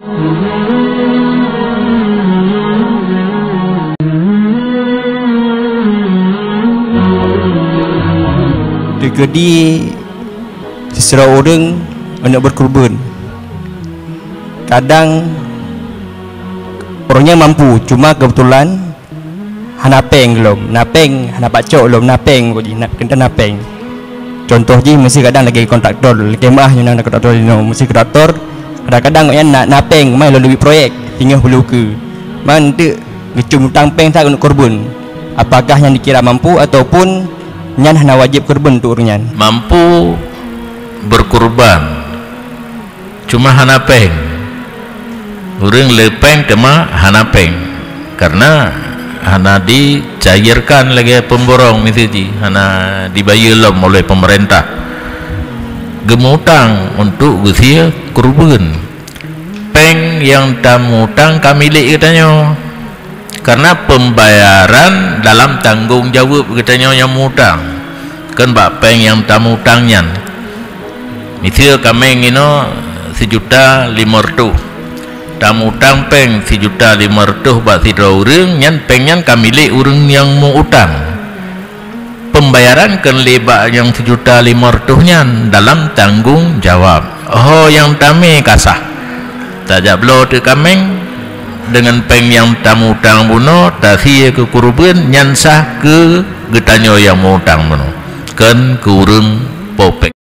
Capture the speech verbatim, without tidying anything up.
Teukeudi sisidroe ureuëng aneuk beukeureubeuen. Kadang ureuëng nyan mampu, cuma keubeutulan hana péng lom, na péng hana pacok lom, na péng kok jih, na, keuneuk na péng. Contoh jih, meusi kadang lagée kontraktor, lagée meuah nyoe na kontraktor jinoe, meusi kontraktor, kadang-kadang awaknyan na, na péng, mai lom duek proyek, singoh bulu keue. Man teuk geucum utang péng sa keuneuk keureubeuen. Apakah nyan dikira mampu ataupun nyan hana wajéb keureubeuen untuk ureuëng nyan? Mampu berkurban, cuma hana péng. Ureuëng le péng teuma hana péng, karena hana dicairkan lagée pemborong miseue jih, hana dibayeue lom oleh pemerintah. Geumutang untuk geusie keureubeuen. Péng nyang tamutang ka milék geutanyoe, karena pembayaran dalam tanggong jaweueb geutanyoe nyang mutang, kon bak péng nyang tamutang nyan. Miseue kaméng inoe sijuta lima reutôh, tamutang péng sijuta lima reutôh bak sidroe ureuëng, nyan péng nyan ka milék ureuëng nyang meu-utang. Pembayaran kon lé bak nyang sijuta lima reutôh nyan dalam tanggong jawab. Ho nyang tamé ka sah. Tajak bloe teuk kaméng, deungon péng nyang tamutang bunoe tasie keu keureubeuen, nyan sah keu geutanyoe nyang meu-utang bunoe, kon keu ureuëng po péng.